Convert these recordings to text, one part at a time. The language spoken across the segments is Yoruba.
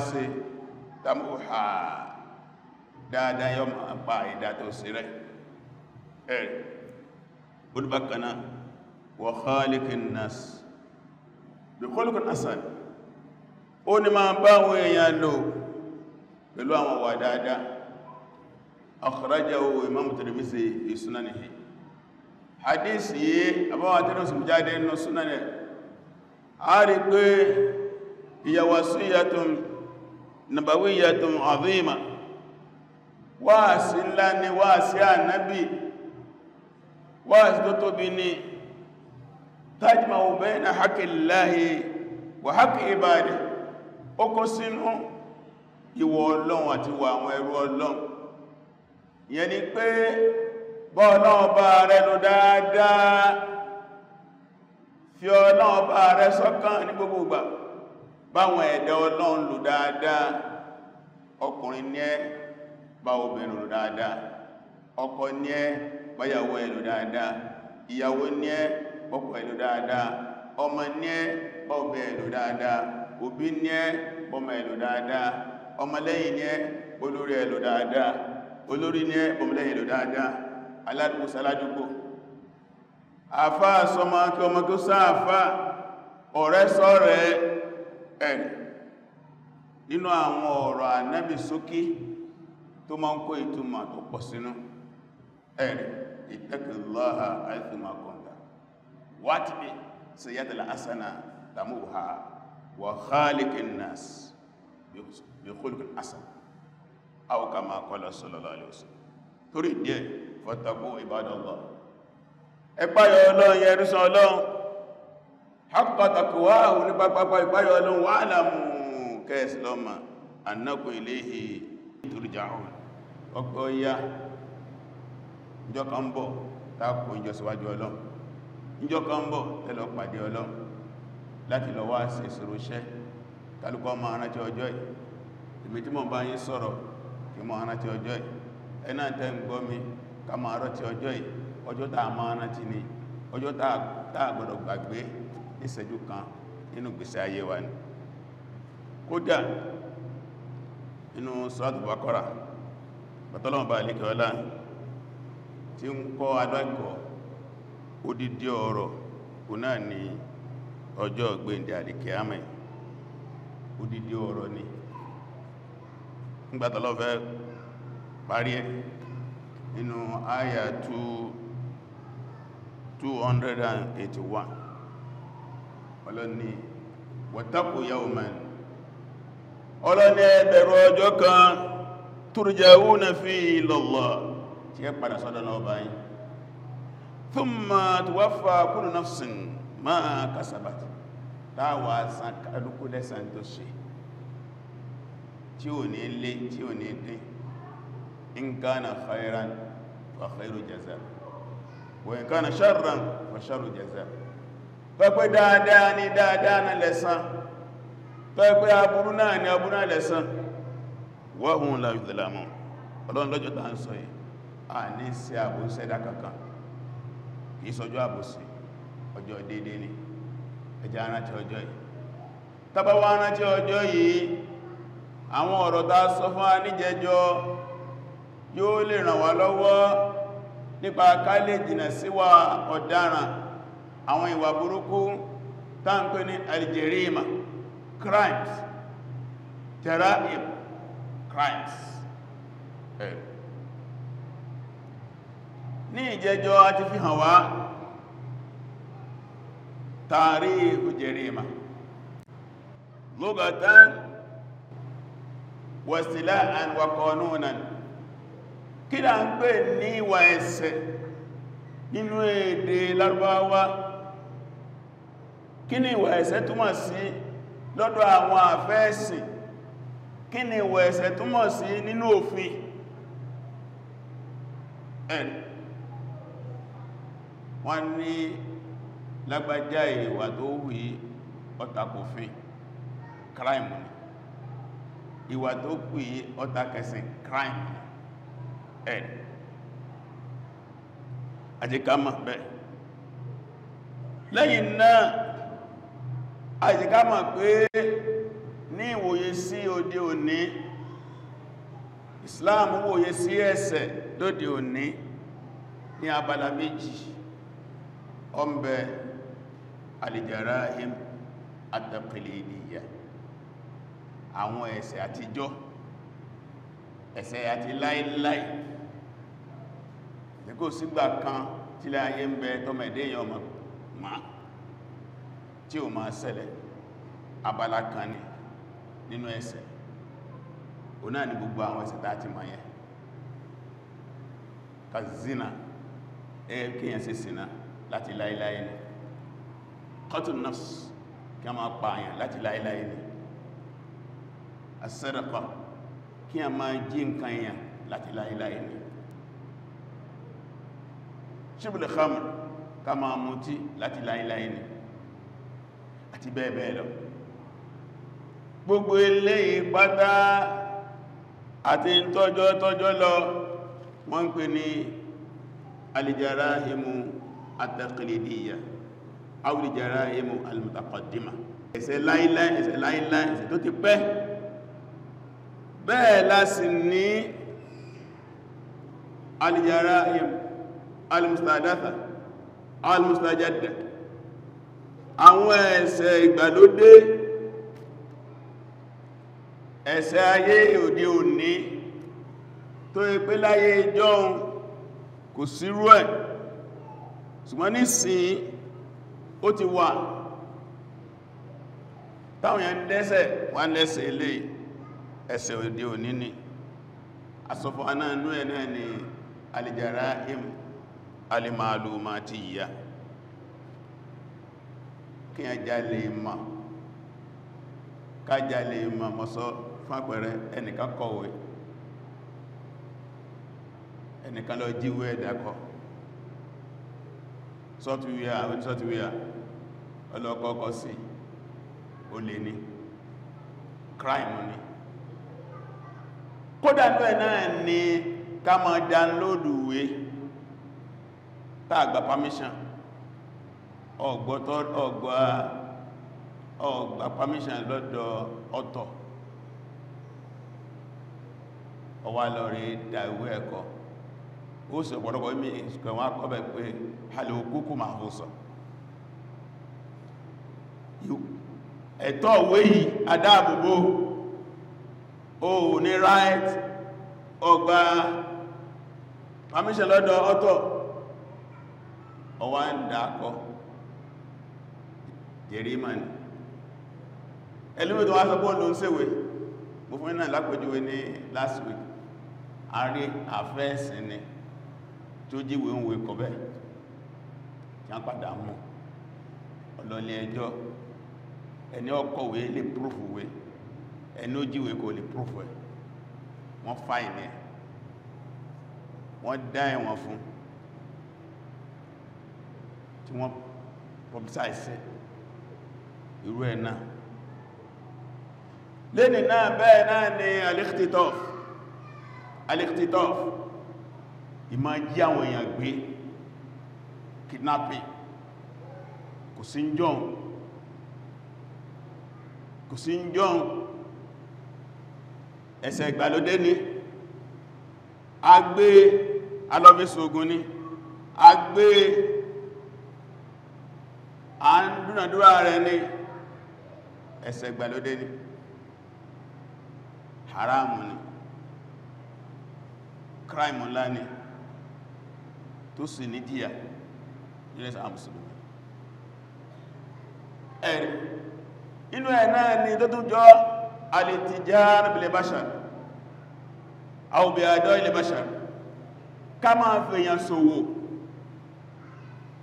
ṣe tamúhà dáadáa yọ máa pa ìdá tó sí rẹ̀. Ẹ̀rẹ̀ olùbákaná wa khaliqin nas bi khuluqin hasan, ó ní máa bá àwọn èèyàn lò pẹ̀lú àwọn wà dáadáa. Akhrajahu Imam Tirmidhi fi sunanihi. Hadith yìí àbáwà Tirmidhi jáde nínú sunanihi. A rí pé hiya wasiyyatun nabawiyyatun azima, wáàsí ńlá ni wáàsí ànábì, wáàsí tó tóbi ní tajma'u bayna haqqillahi wa haqqi ibadihi. Ó kó sínú ìwọ̀ Ọlọ́run àti ìwọ̀ àwọn ẹrú Ọlọ́run. Ìyẹn ni pé bọ́ Ọlọ́run bá rẹ lò dáadáa, fi Ọlọ́run bá rẹ sọ́kàn ní gbogbo ìgbà, báwọn ẹ̀dá Ọlọ́run lò dáadáa. Ọkùnrin ní ẹ́, bá obìnrin lò dáadáa. Ọkọ ní ẹ́, báyàwó ẹ̀ lò dáadáa. Ìyàwó ní ẹ́, bọ́kọ ẹ̀ lò dáadáa. Ọmọ ní ẹ́, bá òbí ẹ̀ lò dáadáa. Òbí ní ẹ́, bọ́mọ ẹ̀ lò dáadáa. Ọmọlẹ́yìn ní ẹ́, olórí ẹ̀ lò dáadáa. Olórí ní ẹ́, bọ́mọlẹ́yìn lò dáadáa. Aládùúgbò sáládùúgbò, àfáà sọmọ kí ọmọ kí ó sáàfáà, ọ̀rẹ́ sọ́rẹ́. Ẹ̀rì nínú àwọn ọ̀rọ̀ Ànábì sókí tó máa ń kó ìtumọ̀ tó pọ̀ sínú. Ẹ̀rì ittaqillaha haythuma kunta watbi sayyi'atal hasana tamuha wa khaliqin nas bi khuluqin hasan aw kama qala sallallahu alaihi wasallam. Torí díẹ̀ fattaqu ibadallah, ẹ páyà Ọlọ́run, yẹ ẹrúsàn Ọlọ́run, haqqa taqwahu, ní pápápá ìpáyà Ọlọ́run, wa'lamu kẹsìlọ́mà annakum ilayhi turja'un. Ọgbọ́ ya ìjọ kan bọ̀ tákò ìjọ síwájú Ọlọ́run, ìjọ kan bọ̀ tẹ́lọ pàdé Ọlọ́run láti lọ wá sí ìṣirò iṣẹ́. Kálùkọ́ máa rántí ọjọ́ yìí. Èmi tí mo bá yín sọ̀rọ̀ kí mo rántí ọjọ́ yìí, ẹ̀nà tẹ́ ń gbọ́ mi ká máa rántí ọjọ́ yìí. Ọjọ́ tá a máa rántí ni ọjọ́ tá a gbọ́dọ̀ gbàgbé níṣẹ́jú kan nínú ìgbésí ayé wa ni. Kódà nínú Suratul Baqara, bàtọ́lọ́mọba àlékẹ́ ọlá tí ń kọ́ adákọ̀ọ́ odidi ọ̀rọ̀ kò náà ní ọjọ́ gbéǹdé àlìkíyámà. Odidi ọ̀rọ̀ ni nígbàtọ́lọ́ fẹ́ parí ẹ̀ nínú àyà 281, ọlọ́ni wattaqu yawman, ọlọ́ni ẹ bẹ̀rù ọjọ́ kan, turja'una fihi ila Allah, tí ẹ padà sọ́dọ̀ náà báyìí, thumma tuwaffa kullu nafsin ma kasabat, táwà san kálukú lẹ́san tó ṣe, tí ò ní lé tí ò ní dín. In kana khairan fa khairu jaza, wa in kana sharran fa sharru jaza. Pẹ́pẹ́ dáadáa ní dáadáa náà lẹ́san, pẹ́pẹ́ aburú náà ní aburú náà lẹ́san. Wa hum la yuzlamun. Ọlọ́run lọ́jọ́ tá ń sọ yìí, a ní sí àbòsí ẹ̀dá kankan, kìí sọjọ́ àbòsí, ọjọ́ déédé ni. Ẹjá rántí ọjọ́ yìí. Tá bá wá rántí ọjọ́ yìí, àwọn ọ̀rọ̀ tá sọ fún wa níjẹjọ́ yóò lè ràn wá lọ́wọ́ nípa ká lè jìnà síwà ọ̀daràn, àwọn ìwà burúkú tá ń pè ní aljerima, crimes, jaraim, crimes. Ní ìjẹjọ́ a ti fi hàn wá tàrífù jarima lugatan wa istilahan wa qanunan. Kí là ń pè ní ìwà ẹ̀ṣẹ̀ nínú èdè Lárúbáwá? Kí ni ìwà ẹ̀ṣẹ̀ túmọ̀ sí lọ́dọ̀ àwọn àfẹ́ẹ̀sìn? Kí ni ìwà ẹ̀ṣẹ̀ túmọ̀ sí nínú òfin? Wọ́n ní lágbàjá ìwà tó hù yí ó tako òfin, crime ni. Ìwà tó kù yí ó tako ẹ̀sìn, crime ni. Àjíkámà bẹ́ẹ̀. Lẹ́yìn náà àjíkámà pé Ní ìwòye sí òde òní, Islam wòye sí ẹ̀ṣẹ̀ lóde òní ní abala méjì. Ó ń bẹ al-jarā'im at-taqlīdiyya, àwọn ẹ̀ṣẹ̀ àtijọ́, ẹ̀ṣẹ̀ àti láíláí tí kò sígbà kan tí láyé ń bẹ tọ́mọ ẹ̀dẹ́ èèyàn ọmọ ma tí ó máa ṣẹlẹ̀. Abala kan ní nínú ẹ̀ṣẹ̀, o náà ni gbogbo àwọn ẹ̀ṣẹ̀ tá ti mọ̀ yẹn, ka zina, kíyàn ṣe zina láti láíláí ni, qatl nafs, kí a máa pààyàn láti láíláí ni, as-sariqa, kí a máa jí nǹkan èèyàn láti láíláí ni, shurb al-khamr, ká máa mutí láti láíláí ni, àti bẹ́ẹ̀ bẹ́ẹ̀ lọ. Gbogbo eléyìí pátá àti tọ́jọ́ tọ́jọ́ lọ wọ́n ń pè ní al-jara'imu at-taqlidiyya aw al-jara'imu al-mutaqaddima, ẹ̀ṣẹ̀ láíláí, ẹ̀ṣẹ̀ láíláí, ẹ̀ṣẹ̀ tó ti pẹ́. Bẹ́ẹ̀ la sì ní al-jara'im al-mustadatha al-mustajadda, àwọn ẹ̀ṣẹ̀ ìgbàlódé, ẹ̀ṣẹ̀ ayé òde òní tó pé láyé ìjọ́un kò sírú ẹ̀, ṣùgbọ́n nísìn ó ti wà táwọn yẹn dẹ́ṣẹ̀ wọ́n lẹ́ṣẹ̀ ilé ẹ̀ṣẹ̀ òde òní ni. Asọ́fọ́ anáànú ẹ̀ náà ni al-jara'im al-ma'lumatiyya, kí a jalè mọ̀, ká jalè mọ̀. Mọ́sọ́ fún àpẹẹrẹ, ẹnìkan kọ̀wé, ẹnìkan lọ jíwé ẹ̀dàkọ́ sọ́túwíà ọlọ́kọ́kọ́ sí, olè ní, crime ní. Kódà ní ẹ̀ náà ni ká máa download ìwé tá gba permission, ọgbà permission lọ́dọ̀ ọ̀tọ̀, ọwá lọ rí dá ìwé ẹ̀kọ́, ó sì ọ̀pọ̀lọpọ̀ ìmì ìṣẹ̀wọ̀n akọ́bẹ̀ pé halòkúkú máa fò sọ ẹ̀tọ́ òwe yìí adáàbòbò, o ní right, ọgbà permission lọ́dọ̀ ọ̀tọ̀, ọwá ń dákọ́ jẹ̀rímà ní ẹlúmí tó wá sọ pọ́ ló ń ṣèwé. Mo fún náà lápẹjúwé ní last week, a rí àfẹ́ẹ̀sìn ni tí ó jíwé ń wé kọ̀bẹ́ tí a padà mú ọlọ́lẹ̀ ẹjọ́. Ẹni ọkọ̀wé lè proof wé, ẹni ó jíwé kò lè proof ẹ̀. Wọ́n fáìní ẹ̀, wọ́n dá ẹ̀wọ̀n fún tí wọ́n publicize irú ẹ̀ náà. Lẹ́ni náà bẹ́ẹ̀ náà ni al-ikhtitaf, al-ikhtitaf, ìmá jí àwọn èèyàn gbé, kidnapping, kò sí ń jọun, kò sí ń jọun, ẹ̀ṣẹ̀ ìgbàlódé ni, a gbé alọ́fíìsì ogun ni, a gbé a ń dúnàdúrà rẹ̀ ní, ẹ̀ṣẹ̀ ìgbàlódé ni, haramu ni, crime ńlá ni tó sì ní díyà nílẹ̀ Mùsùlùmí. Ẹ̀rí inú ẹ̀ náà ni tó tún jọ al-ittijar bil bashar aw bi a'da'il bashar, ká máa fèèyàn ṣòwò,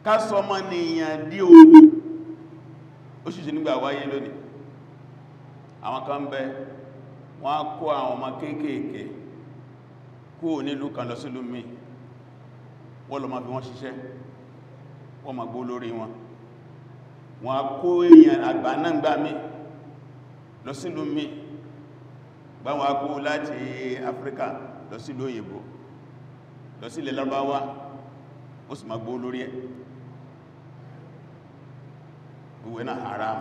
ká sọmọ nìyàn dí owó. Ó sì nígbà wáyé lónìí, àwọn kan bẹ wọ́n á kó àwọn ọmọ kéékèèké kúrò nílùú kan lọ sílùú míì, wọ́n lọ máa fi wọ́n ṣiṣẹ́, wọ́n máa gbó lórí wọn. Wọ́n á kó èèyàn àgbà náà gbà mí lọ sílùú míì, gbá wọn á kó láti Áfíríkà lọ sílùú òyìnbó, lọ sílẹ̀ Lárúbáwá, ó sì máa gbó lórí ẹ̀. Gbogbo náà haram.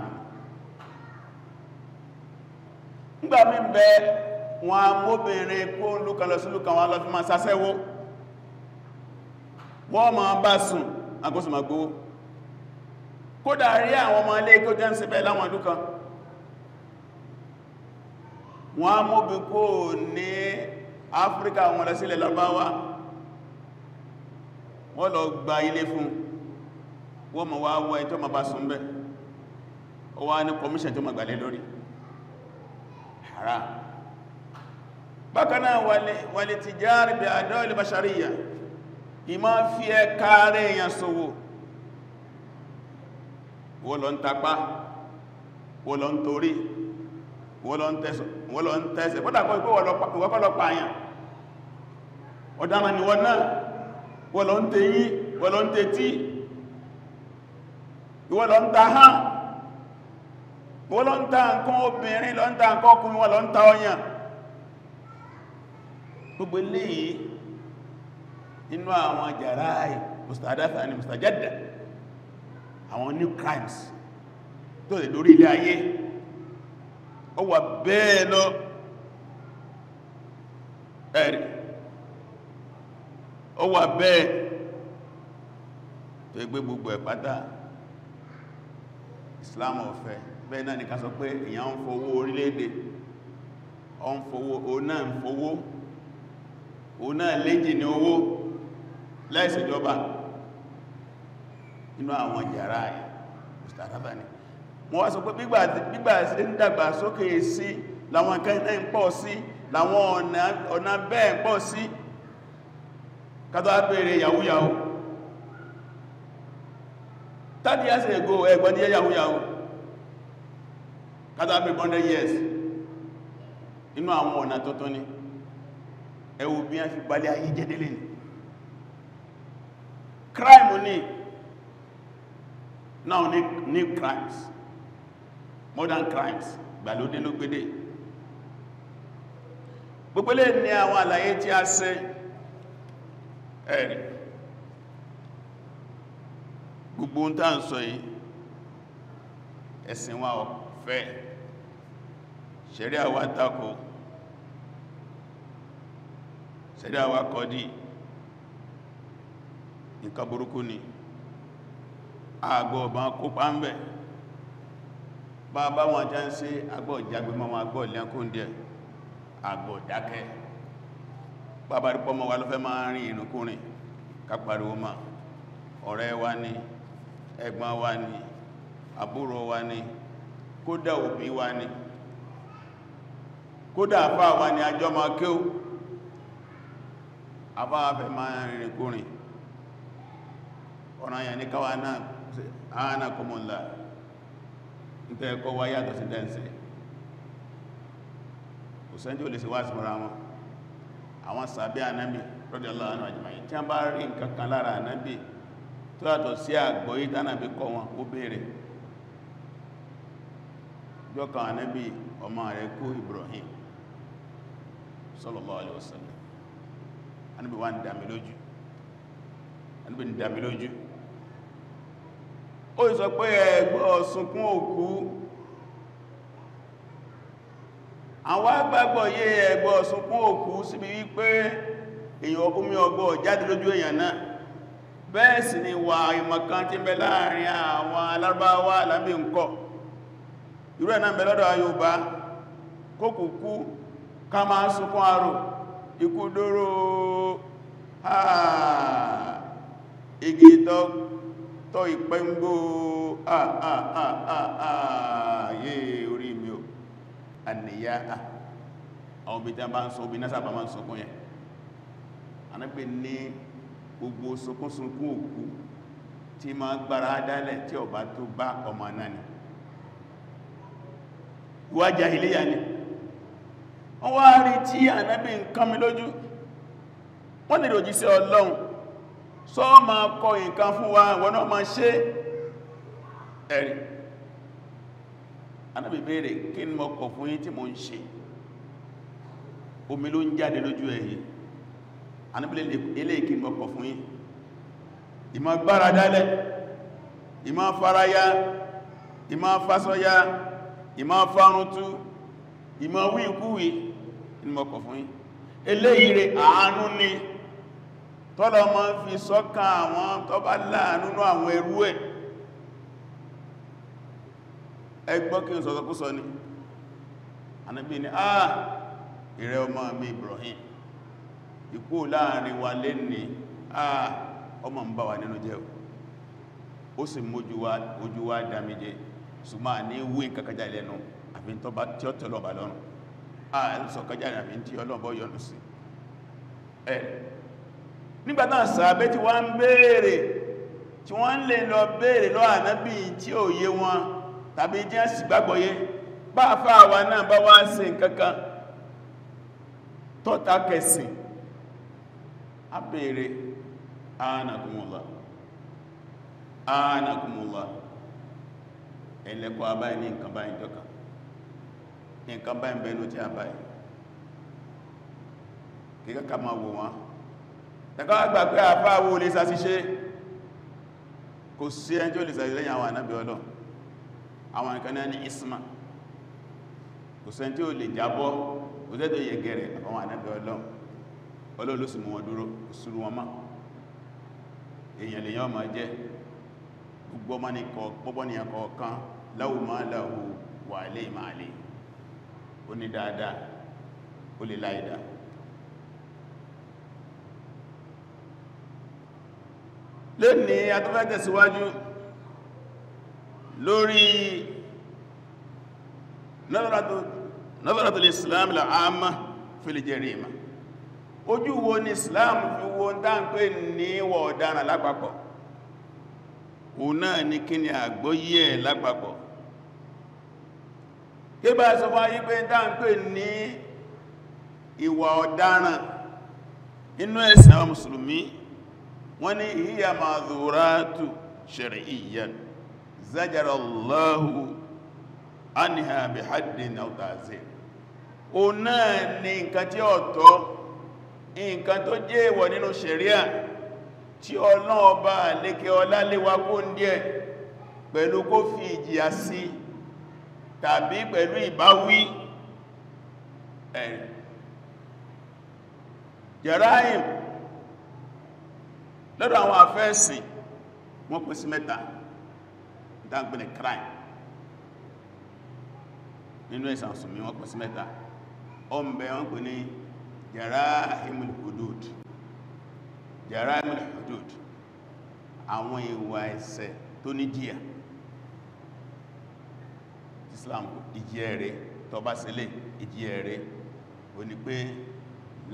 Nígbà mí ń bẹ wọn a móbìnrin kó ń lúkan lọ sí lúkan wọn lọ fi máa sasẹ́wó, wọ́n máa bá sùn àkóso máa gbówó. Kódà rí àwọn ọmọ ilé kó jẹ́ ń ṣe bẹ́ẹ̀ láwọn ìlú kan, wọ́n á móbi kó ní Áfíríkà wọn lọ sílẹ̀ Lárúbáwá, wọ́n lọ gba ilé fún wọ́n ma wá wọ́ ẹ̀ tó ma bá sùn bẹ́, ó wá ní commission tó ma gbàlé lórí. Haram. Bákanáà wal tijari bi adọ́ọ̀lì bashariyya, ìmá fi ẹ káàrẹ èèyàn ṣòwò, wọ́n lọ ń tapá, wọ́n lọ ń torí, wọ́n lọ ń tẹ́sẹ̀, kódà kọ́ ìwọ́kọ́ lọ pààyàn, ọ̀daràn ni wọ́n náà, wọ́n lọ ń tẹyín, wọ́n lọ ń tẹtí, ìwọ́n lọ ń ta hán, wọ́n lọ ń ta nǹkan obìnrin, lọ ń ta nǹkan ọkùnrin, wọ́n lọ ń ta ọyàn. Gbogbo eléyìí inú àwọn jàráì mustadafa ni mustajadda, àwọn new crimes tó lè lórí ilé ayé, ó wà bẹ́ẹ̀ lọ. Ẹ̀rì ó wà bẹ́ẹ̀ tó gbé gbogbo ẹ̀ pátá Islam ò fẹ́. Bẹ́ẹ̀ náà ni ká sọ pé èyàn ń fowó orílẹ̀-èdè, ó ń fowó, ó náà ń fowó, ó náà léjì ní owó láìṣèjọba. Inú àwọn yàrá mustadafa ni wọ́n wá sọ pé gbígbà sí ń dàgbà sókè sí láwọn nǹkan náà ń pọ̀ sí, láwọn ọ̀nà bẹ́ẹ̀ ń pọ̀ sí, kátó á bèèrè yahoo yahoo. 30 years ago ẹgbọ́n díẹ̀ yahoo yahoo, kátó á bèèrè 100 years. Inú àwọn ọ̀nà tuntun ni. Ẹ wò bí wọ́n fi balẹ̀ ayé jẹ́délé ni. Crime ni now, new crimes, modern crimes, gbàlódé ló gbédé. Gbogbo lè ní àwọn àlàyé tí a ṣe. Ẹ̀rì gbogbo ń tàà ń sọ yìí, ẹ̀sìn wa ò fẹ́, ṣẹ̀ríà wa tako, ṣẹ̀ríà wa kọ̀dí, nǹkan burúkú ni, àgbọ̀ ọ̀bá kópa ń bẹ̀. Bá bá wọn jẹ́ ń ṣe, àgbọ̀ ìjàgbé mọ́ wọn, àgbọ̀ ìlẹ́kùn díẹ̀, àgbọ̀ dákẹ́. Bàbá rí pọ́mọ wa ló fẹ́ máa rìn ìrìnkúrìn, ká pariwo ma, ọ̀rẹ́ wa ni, ẹ̀gbọ́n wa ni, àbúrò wa ni, kódà òbí wa ni, kódà àfá wa ni, àjọ máa kéwú. Àfá wa fẹ́ máa rìn ìrìnkúrìn, ọ̀nà àyà ní káwà náà àánà kọmọ̀lá ní ẹ̀kọ́ wá yàtọ̀ sí dẹ́ǹsẹ̀. Kò sẹ́njí ò lè ṣe wá sí mọ́ra wọn. Àwọn sàbí ànábì radiyallahu anhu ajma'in, tí a bá rí nǹkan kan lára ànábì tó yàtọ̀ sí àgbọ́yé tánàbí kọ́ wọn, ó béèrè. Jọ́kan ànábì ọmọ rẹ̀ kú, Ibrahim sallallahu alaihi wasallam, ànábì wá ń dàmí lójú, ànábì ń dàmí lójú. Ó sọ pé ẹgbọ́ sunkún òkú. Àwọn agbàgbọ́ yé ẹgbọ́ sunkún òkú síbi wípé èyàn omi ọgbọ́ jáde lójú èyàn náà. Bẹ́ẹ̀ sì ni wà ìmọ̀kan tí ń bẹ láàrin àwọn alárúbáwá lábí ǹkọ́. Irú ẹ̀ náà ń bẹ lọ́dọ̀ Yorùbá, kókùkú ká máa sunkún arò, ikú dóró, igi tọ́ ìpẹ́ ń gbó, yé orí mi ò àníyá. Àwọn obì tí a bá ń sọ obì náà sábà máa ń sọkún yẹn. Ànábì ní gbogbo sọkúnsọkún òkú tí ma gbára dálẹ̀ tí ọba tó bá ọmọ náà ni, ìwà jàhílíyà ni. Wọ́n wá rí tí Ànábì ń kán mi lójú, wọ́n nílò òjíṣẹ́ Ọlọ́run, sọ ma kọ nǹkan fún wa, wọ́n náà ma ṣe. Ẹ̀rí Ànábì béèrè, kí ni mo kọ̀ fún yín tí mo ń ṣe? Omi ló ń jáde lójú ẹ̀yìn. Ànábì eléyìí kí ni mo kọ̀ fún yín? Ìmọ̀ gbára dálẹ̀, ìmọ̀ faraya, ìmọ̀ fásọya, ìmọ̀ fárúntú, Ìmọ̀ wí ikúwí ní mo kọ̀ fún yín. Eléyìí rẹ̀ àánú ni tọ́lọ mọ́ fi sọ́kàn àwọn tó bá láàánú ní àwọn ẹrú ẹ̀. Ẹ gbọ́ kí n sọ̀sọ̀kúsọ ni. Ànábì ní ìrẹ́ ọmọ mi Ibrahim, ikú láàrin wa lé ní ọmọ ń bá wa nínú jẹ́ ó sì mójú wa ojú wa dámijẹ́, ṣùgbọ́n ní wí kàkàjá ilẹ̀nu àfi tí ó tẹ́lọ̀ bà lọ́rùn, sọ̀kàjá àfi tí Ọlọ́run yọ́nú sí. Ẹ̀ nígbàtá sàábé tí wọ́n ń béèrè, tí wọ́n lè lọ béèrè lọ Ànábì tí ó yé wọn tàbí jẹ́ sì gbàgbọ́yé, bá fà wà náà bá wá ṣe nǹkankan tọ́ta kẹsìn, a béèrè ánàkùnmùlá ánàkùnmùlá, ẹlẹ́kọ́ abáyé ní nǹkan báyìí jọka, nǹkan báyìí bẹ̀ẹ́nú tí a báyìí kíkàkà máa wò wọ́n. Ẹ̀kọ́ àgbà pé àfáàwò lè ṣàṣìṣe, kò sí ẹni tí ó lè ṣàṣìṣe lẹ́yìn àwọn ànábì Ọlọ́run. Àwọn nǹkan náà ní isma, kò sí ẹni tí ó lè jábọ́, kò sí ẹni tí ó yẹ gẹ̀rẹ̀ àwọn ànábì Ọlọ́run. Ọlọ́run ló sì mú wọn dúró, kò súrú wọn mọ́. Èèyàn lè yán máa jẹ́ gbogbo ọmọnìyàn kọ̀ọ̀kan, lahu ma lahu wa alayhi ma alayhi. Ó ní dáadáa, ó lè láìdáa. Lónìí a tó fẹ́ tẹ̀síwájú lórí nazaratul Islam al-amma fil jarima. Ojú wo ni Islam fi wo ń dáń pé ní ìwà ọ̀daràn lápapọ̀? Òun náà ní kí ni àgbọ́yé ẹ̀ lápapọ̀? Kí bá sọ fún ayé pé dáń pé ní ìwà ọ̀daràn inú ẹ̀sìn àwọn Mùsùlùmí, wọ́n ní hiya ma'dhuratu shar'iyyan zajara Allahu anha bihaddin aw ta'zir. O náà ni nǹkan tí ó tọ́, nǹkan tó jẹ́ èèwọ̀ nínú ṣẹ̀ríà tí Ọlọ́run Ọba lékè ọlá léwa kó ń díẹ̀ pẹ̀lú kó fi ìjìyà sí tàbí pẹ̀lú ìbáwí. Jarā'im lọ́dọ̀ àwọn afẹ́ẹ̀sìn wọ́n pín sí mẹ́ta, ìdáǹpẹ́ ní crime nínú ẹ̀sìn Mùsùlùmí, wọ́n pín sí mẹ́ta. Ó ń bẹ wọ́n pè ní jarā'imul hudud. Jarā'imul hudud, àwọn ìwà ẹ̀ṣẹ̀ tó ní jìyà. Islam ìjìyà rẹ̀ tó bá sílẹ̀, ìjìyà rẹ̀ ó ní pé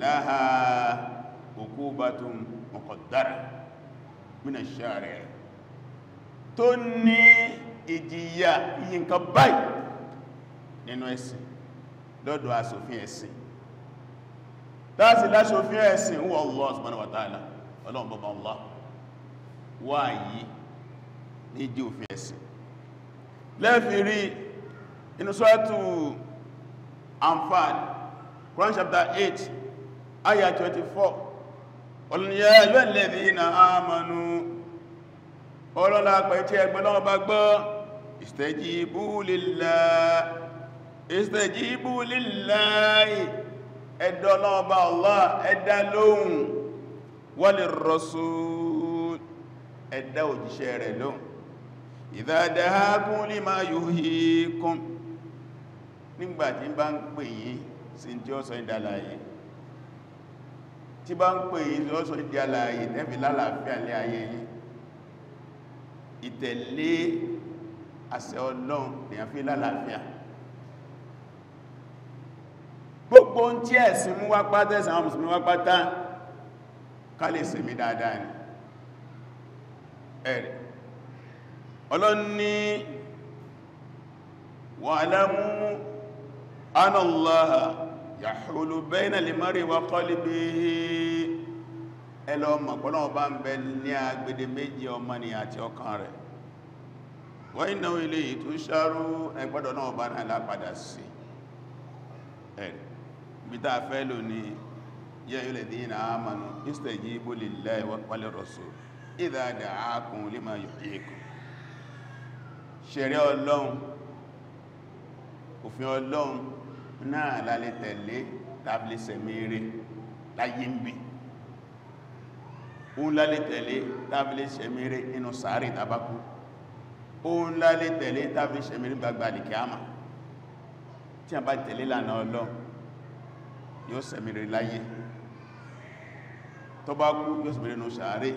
láha uqubatun muqaddara min ash-shari', tó ní ìjìyà iye nǹkan báyìí nínú ẹ̀sìn lọ́dọ̀ aṣòfin ẹ̀sìn. Láti láṣòfin ẹ̀sìn huwa Allah subhanahu wa ta'ala, Ọlọ́run bọ́bá Allah wà yìí ní jí òfin ẹ̀sìn. Lẹ́fì rí inú Suratu Anfal, Quran chapter 8 ayah 24, Ọlọ́run ya ayyuhal ladhina amanu, ọlọ́lá pẹ̀ tí ẹgbẹ́ lọ́wọ́ bá gbọ́, istajibu lillah, istajibu lillahi, ẹ̀dọ́ lọ́wọ́ bá Allah ẹ̀dá lóhùn, walir rasul, ẹ̀dá òjíṣẹ́ rẹ̀ lóhùn, idha da'akum lima yuhyikum, nígbàtí bá ń pè yín sí tí ó sọ ìdálàyé, tí bá ń pè yín tí ó sọ ìdálàyé tẹ́fì lálàáfíà lé ayé yín. Ìtẹ̀lé àṣẹ Ọlọ́run lèyàn fi lálàáfíà. Gbogbo tí ẹ̀sìn mú wá pátá, ẹ̀sìn àwọn mùsùlùmí wá pátá, ká lè sinmi dáadáa ni. Ẹ̀rì Ọlọ́run ní wa'lamu anna Allaha yahulu bayna al-mar'i wa qalbihi. Ẹlọ mọ̀ pọ́lọ́wọ́ bá ń bẹ ní agbede méjì ọmọnìyàn àti ọkàn rẹ̀. Wa innahu ilayhi tusharu, ẹgbọ́dọ̀ náà bá náà lápadà sí. Ẹ̀rì bí tá a fẹ́ lò ní ya ayyuhal ladhina amanu istajibu lillahi wa lirrasul idha da'akum lima yuhyikum. Ṣẹ̀ríà Ọlọ́run, òfin Ọlọ́run Náà lálẹ́ tẹ̀lé tàbí sẹ̀mẹ́rẹ́ láyé ń bí. Òun lálẹ́ tẹ̀lé tàbí sẹ̀mẹ́rẹ́ inú sàárè tàbákú. Òun lálẹ́ tẹ̀lé tàbí sẹ̀mẹ́rẹ́ gbagba àlìkíámà. Tí a bá tẹ̀lé lànà Ọlọ́run yóò sẹ̀mẹ́rẹ́ láyé, tó bá kú yóò sẹ̀mẹ́rẹ́ inú sàárè,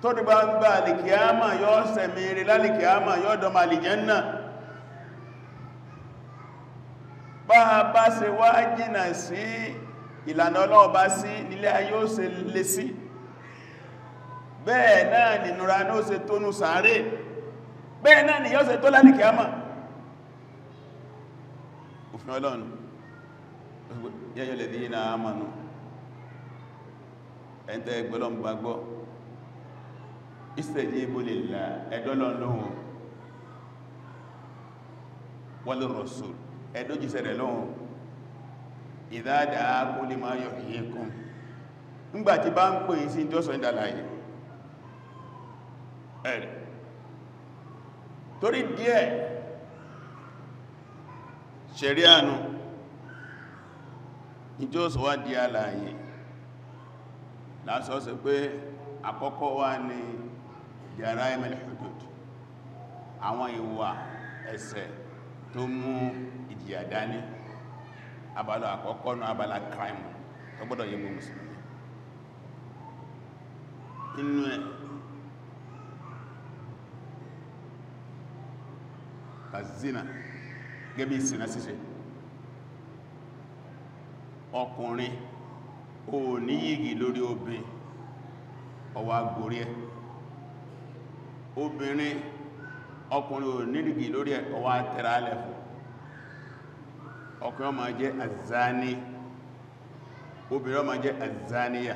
tó dì gbangba àlìkíámà yóò sẹ̀mẹ́rẹ́ lálìkíámà, yóò dọmọ àlìjánnà. Bá bá ṣe wá jìnà sí ìlànà Ọlọ́run bá sí nílé ayé ó ṣe lè sí, bẹ́ẹ̀ náà nìnura ní ó ṣe tónú sàárè, bẹ́ẹ̀ náà ni yóò ṣe tó lálìkíámà. Òfin Ọlọ́run, yẹ́yọ́ lè dínà àmànù, ẹ̀ntẹ́ gbọ́lọ́gbàgbọ́, istajibu lillah, ẹ̀dọ́lọ́n lóhun, wal rasul, ẹ̀dójíṣẹ́ rẹ̀ lóhun, idha da'akum lima yuhyikum, ńgbàtí bá ń pè sí tí ó sọ ìdàláyé ẹ̀rẹ̀. Torí díẹ̀ ṣẹ̀ríànù ní tí ó sọ wá di alààyè lásọ́ sí pé àkọ́kọ́ wá ní jara'imul hudud, àwọn ìwà ẹ̀ṣẹ̀ tó mú ìjìyà dání. Abala àkọ́kọ́ ní abala crime tó gbọ́dọ̀ yẹ gbogbo mùsùlùmí. Inú ẹ̀ kazina, gẹ́bí ìsìnà ṣíṣe, ọkùnrin ò ní yìgì lórí obìnrin, ó wá gorí ẹ̀. Obìnrin, ọkùnrin ò ní yìgì lórí ẹ̀, ó wá tẹ́ra alẹ́ fún. Ọkùnrin ó máa jẹ́ azani, obìnrin ó máa jẹ́ azaniya.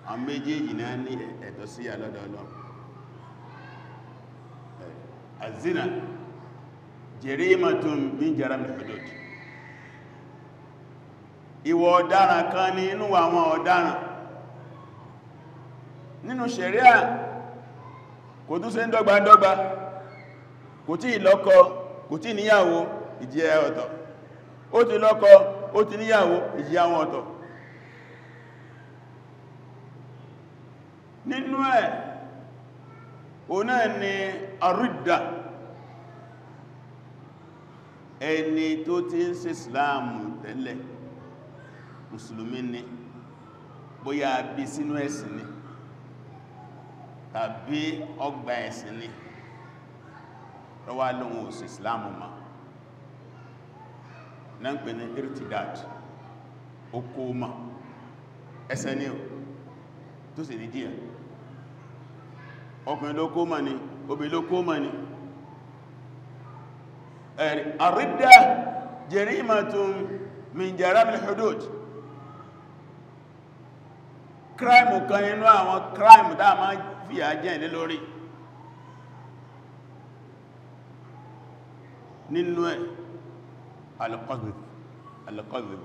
Àwọn méjèèjì náà ní ẹ̀tọ́ sí àlọ́dọ̀ Ọlọ́run. Azina jarimatun min jaramil hudud, ìwà ọ̀daràn kan ní inú àwọn ọ̀daràn nínú ṣẹ̀ríà. Kò tún ṣe ń dọ́gba dọ́gba, kò tí lọ́kọ, kò tí níyàwó, ìjìyà ọ̀tọ̀. Ó ti lọ́kọ, ó ti níyàwó, ìjìyà wọn ọ̀tọ̀. Nínú ẹ̀ òun náà ni àrídà, ẹni tó ti ń ṣe Ìsìláàmù tẹ́lẹ̀, mùsùlùmí ni, bóyá bí sínú ẹ̀sìn ni tàbí ọgbà ẹ̀sìn ni, lọ́wọ́ lóhun ò ṣe Ìsìláàmù ma, náà ń pè ní irtidat, okòómà, ẹ̀ṣẹ̀ ni tó sì ní díẹ̀. Ọkùnrin ló kó mà ní, obìnrin ló kó mà ní. Ẹ̀rì àrídà jarimatun min jaramil hudud, crime kan inú àwọn crime dáa máa fi àjẹ́ ilé lórí. Nínú ẹ̀ al-qadhf,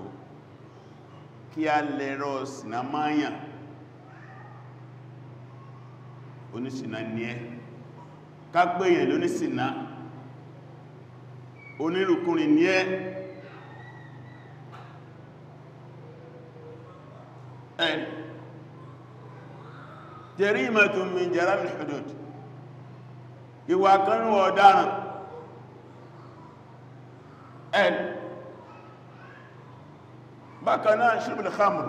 kí a lẹ́rọ sinamáyàn, onísìná ní ẹ́, kápẹ́yàn lónísìná, onírùkúnrin ní ẹ́. Ẹ̀ jarimatun min jaramil hudud, ìwà kanú ọ̀daràn. Ẹ̀ bákan náà ṣurbul khamr,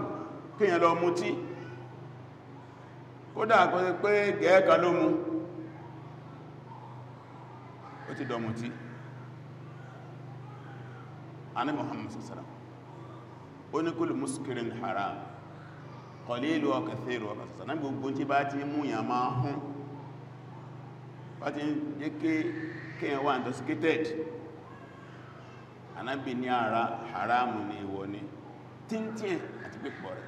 kíyàn lọ mutí, kódà kó ṣe pé gẹ́ẹ̀kan ló mú, ó ti dọ̀mùtí. Ànábì Muhammad sallallahu alaihi wasallam ó ní kullu muskirin haram qalilu wa kathiru wa kasasa. Náà gbogbo tí bá ti mú yàn máa hún, bá ti jẹ́ kíyàn wà intoxicated, Ànábì ní ara haramu ni, ìwọ ni tíntín àti pípọ̀ rẹ̀.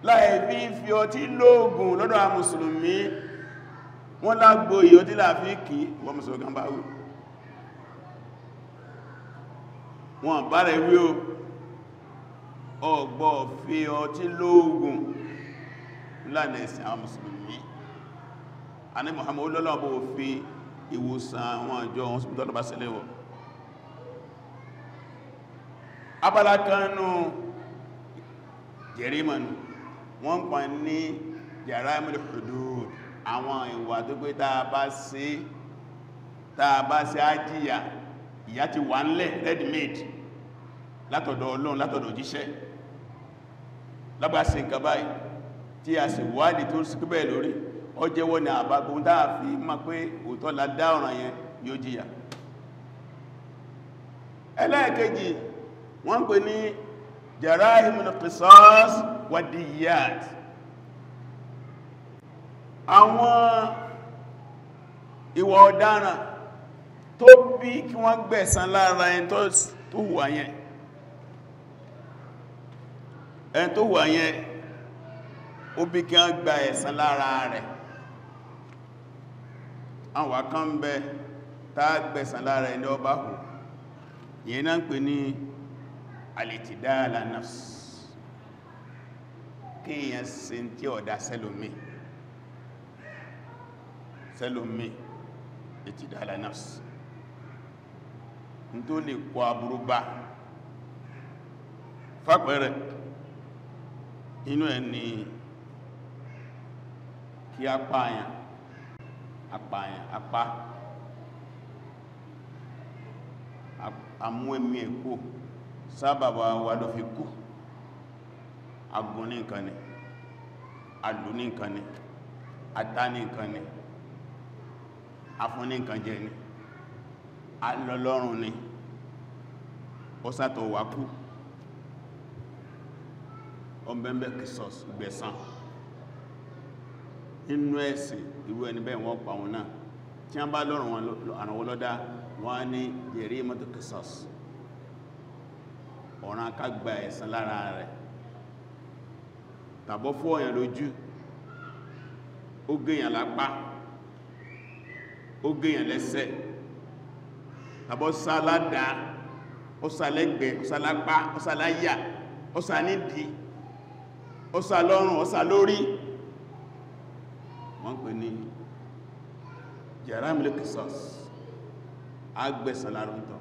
Láì fi fi ọtí lóògùn lọ́dọ̀ àwọn mùsùlùmí, wọ́n lágbò ìyọ́ tí láàfí kí wọ́n mùsùlùmí kan bá wí, wọ́n bá rẹ̀ wí o, ọgbọ́ fi ọtí lóògùn lánà ẹ̀sìn àwọn mùsùlùmí. Ànábì Muhammad olólọ́bọ̀ fi ìwòsàn àwọn àjọ wọn sí tọ́lọ́bá sílẹ̀wọ̀. Abala kan nú jẹ̀rímọ̀nù wọ́n pa ní jaraimul hudud, àwọn ìwà tó pé táa bá ṣe ájíyà, ìyà ti wà ńlẹ̀ ready made látọ̀dọ̀ Ọlọ́run, látọ̀dọ̀ òjíṣẹ́. Lábá ṣe nǹkan báyìí tí a sì wádìí tó sì pípẹ̀ lórí, ó jẹ́wọ́ ní àbágbóhun táà fi mọ̀ pé òótọ́ la dá ọ̀ràn yẹn, yóò jìyà. Ẹlẹ́ẹ̀kejì wọ́n pè ní jarahimul qisas wa diyat, àwọn ìwà ọ̀daràn tó bí kí wọ́n gbẹ̀san lára ẹni tó hùwà yẹn, ẹni tó hùwà yẹn ó bí kí wọ́n gba ẹ̀san lára rẹ̀. Àwọn kan ń bẹ tá gbẹ̀san lára ẹni ó bá hù, ìyẹn náà ń pè ní al-i'tida ala nafs, kí èyàn ṣe tí ọ̀dá sẹ́lòmí sẹ́lòmí, i'tida ala nafs ní tó lè kọ aburú bá. Fàpẹẹrẹ inú ẹ̀ ni kí a pààyàn, apààyàn, apá, amú ẹ̀mí ẹ̀kú sábàbà wà ló fi kú, agun ní nǹkan ni, alù ní nǹkan ni, ata ní nǹkan ni, afún ní nǹkan jẹ ni, alọ́lọ́run ni, ó sátọ̀ wà kú, ọmọbẹ̀mẹ̀ kìsọ̀s gbẹ̀san. Inú ẹ̀sìn irú ẹni bẹ́ẹ̀ wọ́n pa wọn náà, tí wọ́n bá lọ́rùn wọn àrànwọ́ lọ́dá, wọ́n ní jarimatu qisas, ọ̀ràn ká gba ẹ̀san lára rẹ̀. Tàbọ́ fọ́ èèyàn lójú, ó gèèyàn lápá, ó gèèyàn lẹ́sẹ̀, tàbọ́ sá ládàá, ó sá lẹ́gbẹ̀ẹ́, ó sá lápá, ó sá láyà, ó sá nídìí, ó sá lọ́rùn, ó sá lórí, wọ́n pè ní jarimul qisas, agbẹ̀san lára ń tọ́.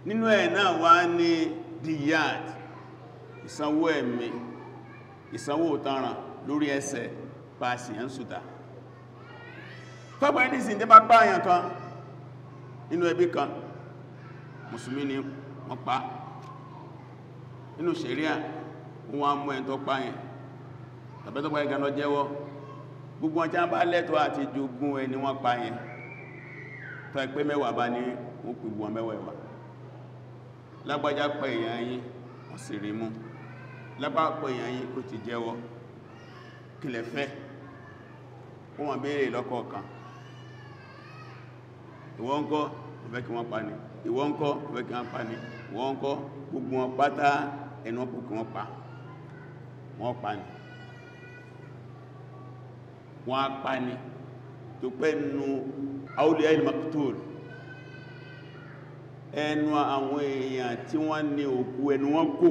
Nínú ẹ̀ náà wá ní diyat, ìsanwó ẹ̀mí, ìsanwó òtanràn lórí ẹsẹ̀ pàṣì ẹ̀ ń sùta. Tọ́gbà ní ìsìn tí bá pààyàn kan nínú ẹbí kan, mùsùlùmí ni wọ́n pa. Nínú ṣẹ̀ríà wọ́n á mú ẹni tó pààyàn tàbí tó pààyàn gan lọ jẹ́wọ́, gbogbo wọn tí wọ́n bá lẹ́tọ̀ọ́ àti jogún ẹni wọ́n pààyàn, tó ẹ pé mẹ́wàá bá ní wọ́n pè wọn mẹ́wàá ẹ̀wà. Lágbájá pa èèyàn yín, wọ́n sì rí mú. Lágbájá pa èèyàn yín, ó ti jẹ́wọ́, kí lẹ fẹ́? Wọ́n máa béèrè lọ́kọ̀ọ̀kan. Ìwọ ńkọ́, ó fẹ́ kí wọ́n pa ni. Ìwọ ńkọ́, ó fẹ́ kí wọ́n pa ni. Ìwọ ńkọ́, gbogbo wọn pátá ẹnu wọn kò kí wọ́n pa. Wọ́n pa ni. Wọ́n á pa ni. Tó pẹ́ nu awliya al-maqtul, ẹnu àwọn èèyàn tí wọ́n ní òkú ẹnu wọn kò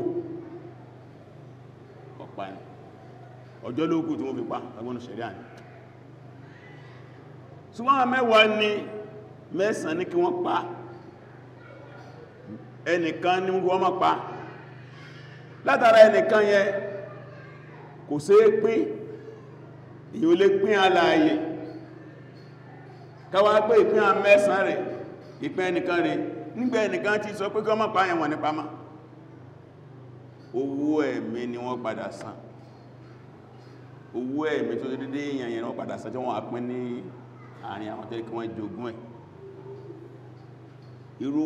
ọ̀pá ní ọjọ́ lóòkù tí wọ́n fi pa agbọ́nà ṣẹ̀ríà ní. Ṣùgbọ́n mẹ́wàá ní mẹ́sàn ní kí wọ́n pa, ẹnìkan ní wọ́n má pa. Látara ẹnìkan yẹn kò ṣe é pín, èyí lè pín alààyè káwàá pé ìpín mẹ́sàn rẹ̀, ìpín ẹnìkan rẹ̀. Nígbà ẹnìkan ti sọ pé kí wọ́n má pa ẹ̀wọ̀n ní pamá, owó ẹ̀mí ni wọ́n padà san. Owó ẹ̀mí tó dédé èèyàn yẹn wọ́n padà san, tí wọ́n á pín ní àárín àwọn tẹ́lẹ̀ kí wọ́n jogún ẹ̀. Irú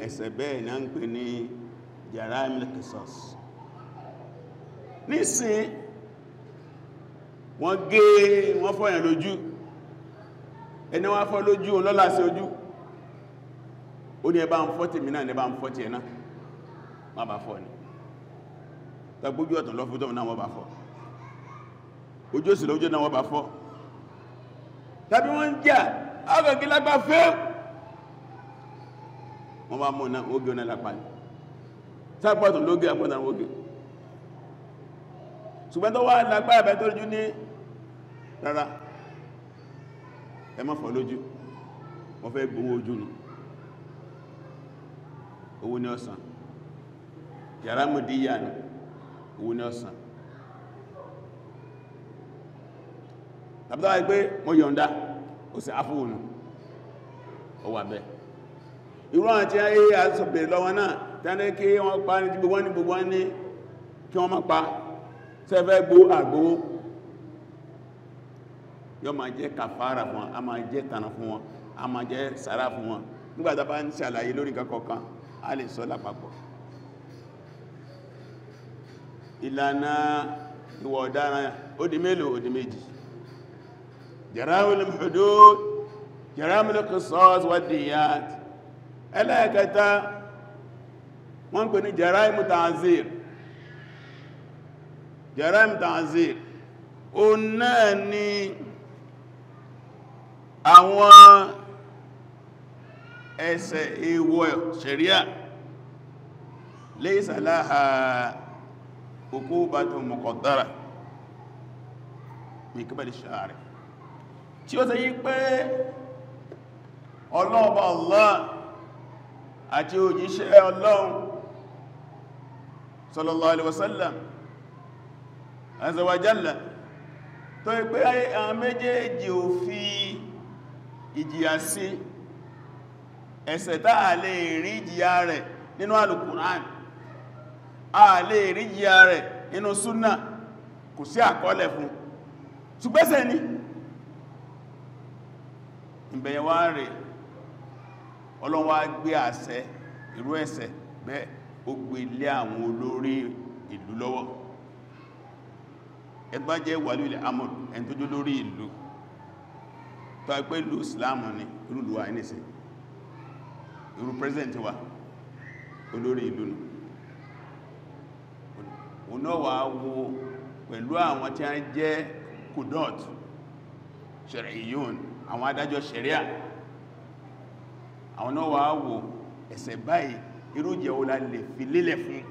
ẹ̀ṣẹ̀ bẹ́ẹ̀ náà ń pè ní jaraimul qisas. Nísìn wọ́n gé, wọ́n fọ́ èèyàn lójú, ẹni wọ́n fọ́ lójú òun lọ́lá sí ojú, ó ní ẹbá ń fọ́ tèmi náà, ní ẹbá ń fọ́ tí ẹ náà, má bá fọ́ ni. Tàgbójú ọ̀tàn lọ fún tọ́mù náà wọ́n bá fọ́, ojú òsì lójú náà wọ́n bá fọ́. Tàbí wọ́n ń jà, ọgọ̀gí lágbà fẹ́, wọ́n bá mú náà ógé ọ̀nà lápá ní sápọ̀tún lógé àpọ̀tàn ógé. Ṣùgbọ́n tó wá lápá ẹ̀bẹ̀ tó lójú ní rárá, ẹ má fọ́ lójú, wọ́n fẹ́ gbowó ojú ni. Owó ní ọ̀sán. Jàrámù díyà ní owó ní ọ̀sán. Tàbí tó wáyé pé mo yọ̀ǹda, ó sì áfúwònù, ó wà bẹ́ẹ̀. Irú àti ayé àṣọ̀bẹ̀rẹ̀ lọ́wọ́ náà tẹ́lẹ̀ kí wọ́n pa ní gbogbo ní gbogbo ní kí wọ́n má pa, sẹ́fẹ́ gbó àgbówó, yọ ma jẹ́ kàfàrà fún wọn, a ma jẹ́ tànà fún wọn, a ma jẹ́ sàrà fún wọn. Nígbàtà bá ń ṣàlàyé lórí nǹkan kọ̀ọ̀kan, a lè sọ lápapọ̀. Ìlànà ìwà ọ̀daràn ó di mélòó? Ó di méjì. Jaramul hudud, jaramul qisas wa diyat. Ẹlẹ́ẹ̀kẹta wọ́n pè ní jaraimu ta'zir. Jaraimu ta'zir ó náà ni àwọn ẹ̀ṣẹ̀ èèwọ̀ ṣẹ̀ríà laysa laha uqubatun muqaddara min qibali ash-shari', tí ó ṣe yí pé ọlọ́ọ̀bá Allah àti òjíṣẹ́ Ọlọ́run sallallahu alaihi wasallam azza wa jalla, tó yí pé àwọn méjèèjì ò fi ìjìyà sí ẹ̀ṣẹ̀ tá a lè rí ìjìyà rẹ̀ nínú Al-Qur'an, a lè rí ìjìyà rẹ̀ nínú súnà, kò sí àkọọ́lẹ̀ fún, ṣùgbẹ́sẹ̀ ni ìbẹ̀yẹ̀ wá rẹ̀. Ọlọ́run wá gbé àṣẹ irú ẹ̀ṣẹ̀ bẹ́ẹ̀, ó gbé lé àwọn olórí ìlú lọ́wọ́. Ẹgbá jẹ́ wàlú ilẹ̀ amur, ẹni tó jó lórí ìlú tó ẹgbẹ́ ìlú Islam ni irú ìlú wa ní ìsìn, irú president wa olórí ìlú nù, òun náà wà wo pẹ̀lú àwọn tí a jẹ́ kudot ṣẹ̀rìyún, àwọn adájọ́ ṣẹ̀ríà, àwọn náà wà wò ẹ̀ṣẹ̀ báyìí irú jẹ́ wo la lè fi lélẹ̀ fún.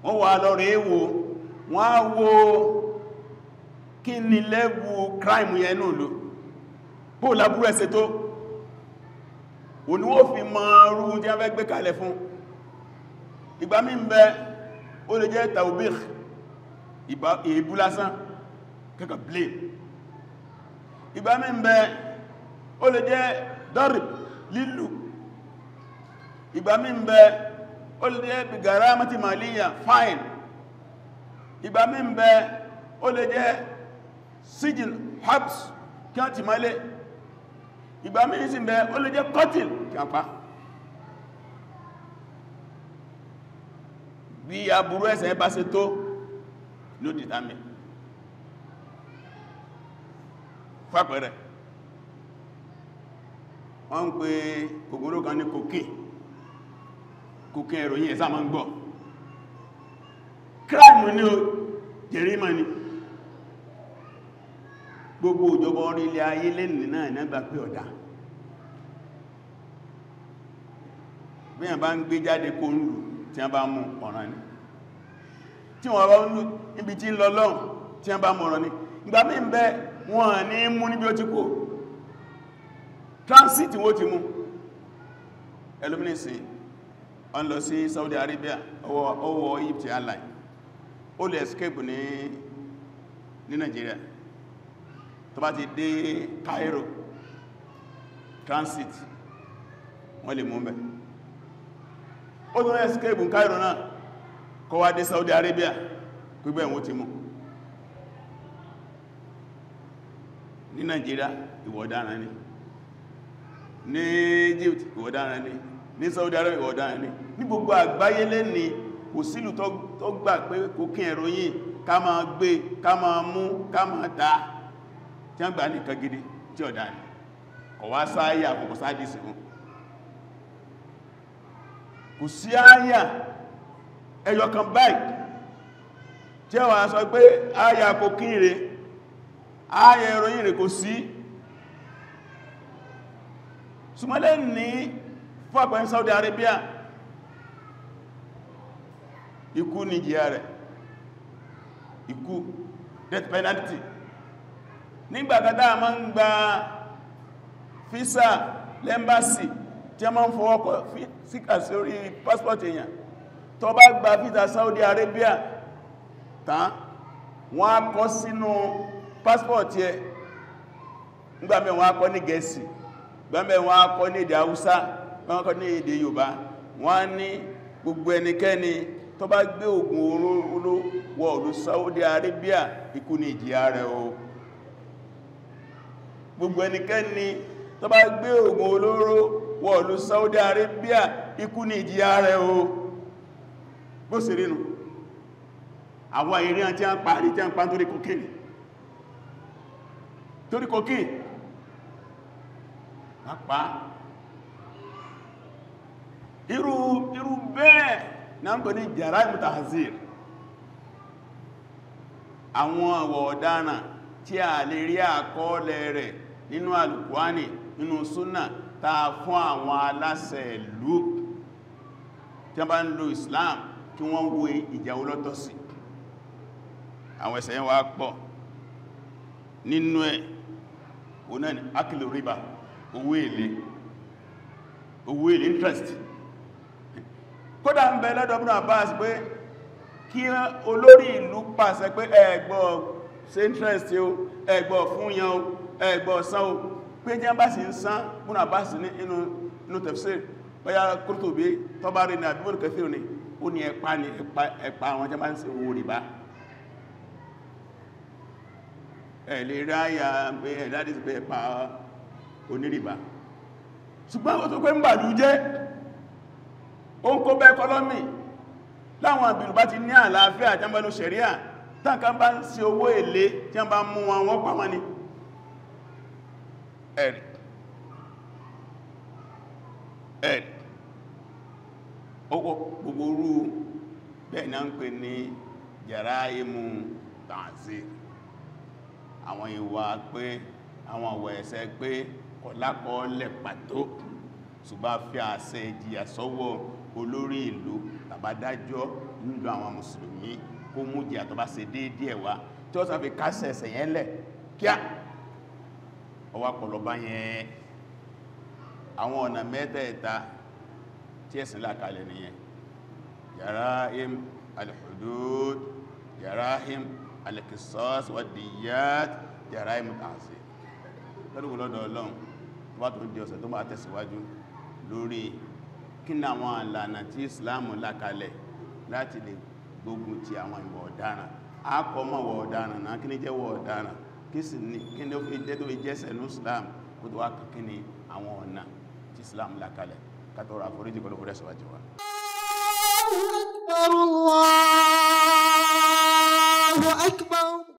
Wọ́n wà lọ rẹ̀ wò, wọ́n á wo kí ni level crime yẹn náà lò, bó lábúrú ẹ̀ṣẹ̀ tó, òní wọ́n fi mọ rú tí a fẹ́ gbé kalẹ̀ fún. Ìgbà mí ń bẹ ó lè jẹ́ taubikh, èébú lásán, kẹ́kọ̀ blame. Ìgbà mí ń bẹ ó lè jẹ́ darb, lílù. Ìgbà mí ń bẹ ó lè jẹ́ bigaramati maliya, fine. Ìgbà mí ń bẹ ó lè jẹ́ sijin, habs, kí wọ́n ti mọ́lé. Ìgbà mí sì ń bẹ ó lè jẹ́ qatil, kí wọ́n pa. Bí aburú ẹ̀ṣẹ̀ bá ṣe tó ló dìtàmì. Fàpẹẹrẹ, wọ́n ń pè ògùnrò kan ní cocaine. Cocaine ìròyìn ẹ̀sá ma ń gbọ́. Crime ní o, jẹ̀rímà ni. Gbogbo ìjọba orí ilẹ̀ ayé lẹ́nìí náà nígbà pé ọ̀dá. Bí wọ́n bá ń gbé jáde kó ń lù tí wọ́n bá mú ọ̀ràn ni. Tí wọ́n bá ń lù níbi tí ń lọ lọ́hùn tí wọ́n bá mú ọ̀ràn ni. Ìgbà mí ń bẹ wọ́n ní mú níbi ó ti kó. Transit wọ́n ti mú. Ẹlòmínìsì, ó ń lọ sí Saudi Arabia, ọwọ́ Egypt airline. Ó lè escape ní Nigeria. Tó bá ti dé Cairo, transit, wọ́n lè mú bẹ̀. Ó tún escape ní Cairo náà, kó wá dé Saudi Arabia, gbígbẹ̀ wọ́n ti mú. Ní Nigeria, ìwà ọ̀daràn ni. Ní Egypt, ìwà ọ̀daràn ni. Ní Saudi Arabia, ìwà ọ̀daràn ni. Ní gbogbo àgbáyé lẹ́ni, kò sílù tó gbà pé cocaine heroin ká máa gbé, ká máa mú, ká máa ta, tí wọ́n gbà ní nǹkan gidi tí ọ̀dá ni. Kò wá sáyà, kò sáàdìsì fún. Kò sí áyà ẹyọ kan báyìí tí wọ́n sọ pé áyà cocaine rẹ̀, áyà heroin rẹ̀, kò sí. Ṣùgbọ́n ní fún àpẹẹ Saudi Arabia, ikú ní ìjìyà rẹ̀, ikú, death penalty. Nígbàkátà a máa ń gba físà lẹ́mbàsì tí a máa ń fọwọ́kọ síkà sí orí passport èèyàn. Tó bá gba visa Saudi Arabia tán, wọ́n á kọ sínú passport yẹ. Nígbàmẹ́ wọ́n á kọ ní Gẹ̀ẹ́sì, gbàmẹ́ wọ́n á kọ ní èdè Haúsá, wọ́n á kọ ní èdè Yorùbá. Wọ́n á ní gbogbo ẹnikẹ́ni tó bá gbé ògùn olóró wọ ìlú Saudi Arabia, ikú ni ìjìyà rẹ̀ o. Gbogbo ẹnikẹ́ni tó bá gbé ògùn olóró wọ ìlú Saudi Arabia, ikú ni ìjìyà rẹ̀ o. Bó sì rínú àwọn eré àti a ń parí tí a ń pa torí cocaine, torí cocaine pápá. Irú bẹ́ẹ̀ na ń pè ní jaraimu tahzir, àwọn àwọ̀ ọ̀daràn tí a lè rí àkọọ́lẹ̀ rẹ̀ nínú Al-Qur'ani, nínú súnà, ta fún àwọn aláṣẹ ìlú tí wọ́n bá ń lo Islam kí wọ́n wo ìjà olótọ́ sí. Àwọn ẹ̀ṣẹ̀ yẹn wá pọ̀ nínú ẹ̀. Òun náà ni akilu riba, owó èlé, owó èlé, interest. Kódà ń bẹ lọ́dọ̀ Ibn Abbas pé kí olórí ìlú pàṣẹ pé ẹ gbọ́ ṣe interest o, ẹ gbọ́ fún yan o, ẹ gbọ́ san o, pé jẹ́ bá sì ń san. Ibn Abbas ní inú tafsir, bóyá Qurtubi, Tabari ní àbí Ibn Kathir ní, ó ní ẹpa ní ẹpa àwọn jẹ́ bá ń ṣe owó rìbá. Ẹ lè ráyà pé ẹ̀dádìí pé ẹpa onírìbá, ṣùgbọ́n ó tó pé ń bàlú jẹ́, ó ń kó bẹ́ ẹkọlọ́mì. Láwọn àbìrù bá ti ní àlàáfíà àjẹ́mbẹ̀lú ṣẹ̀ríà, tánká bá ń ṣe owó èlé tí wọ́n bá mú wọn, wọ́n pa wọ́n ni. Ẹ̀rì ẹ̀rì ọkọ̀ gbogbo orú bẹ́ẹ̀ náà ń pè ní jaraimu ta'zir, àwọn ìwà pé àwọn àwọ̀ ẹ̀ṣẹ̀ pé kọ̀lákọ̀ọ́lẹ̀ pàtó, ṣùgbọ́n fi àṣẹ ìjìyà sọ́wọ́ olórí ìlú tàbádájọ́ nílò àwọn mùsùlùmí kó mú jìyà tó bá ṣe déédéé wá tí ó sàfi kásẹ̀ ẹ̀ṣẹ̀ yẹn lẹ̀ kíá. Ọwá pọ̀lọ̀bá yẹn. Àwọn ọ̀nà mẹ́tẹ̀ẹ̀ta tí ẹ̀sìn là kalẹ̀ nìyẹn: jara'im al-hudud, jara'im al-qisas wa diyat, jara'im ta'zir. Lọ́dún lọ́dọ̀ Ọlọ́run tó bá tó di ọ̀sẹ̀ tó bá tẹ̀síwájú lórí kí ní àwọn ìlànà tí Islam là kalẹ̀ láti lè gbógun ti àwọn ìwà ọ̀daràn. A kọ́ mọ́ ìwà ọ̀daràn náà, kí ní jẹ́ ìwà ọ̀daràn, kí sì ní kí ní ó fi jẹ́ tó fi jẹ́sẹ̀ ní Islam, kó tó wá kí ní àwọn ọ̀nà tí Islam là kalẹ̀. Ká tọrọ àforíjì kó ló fọ́rẹ́ síwájú wa. Akbar.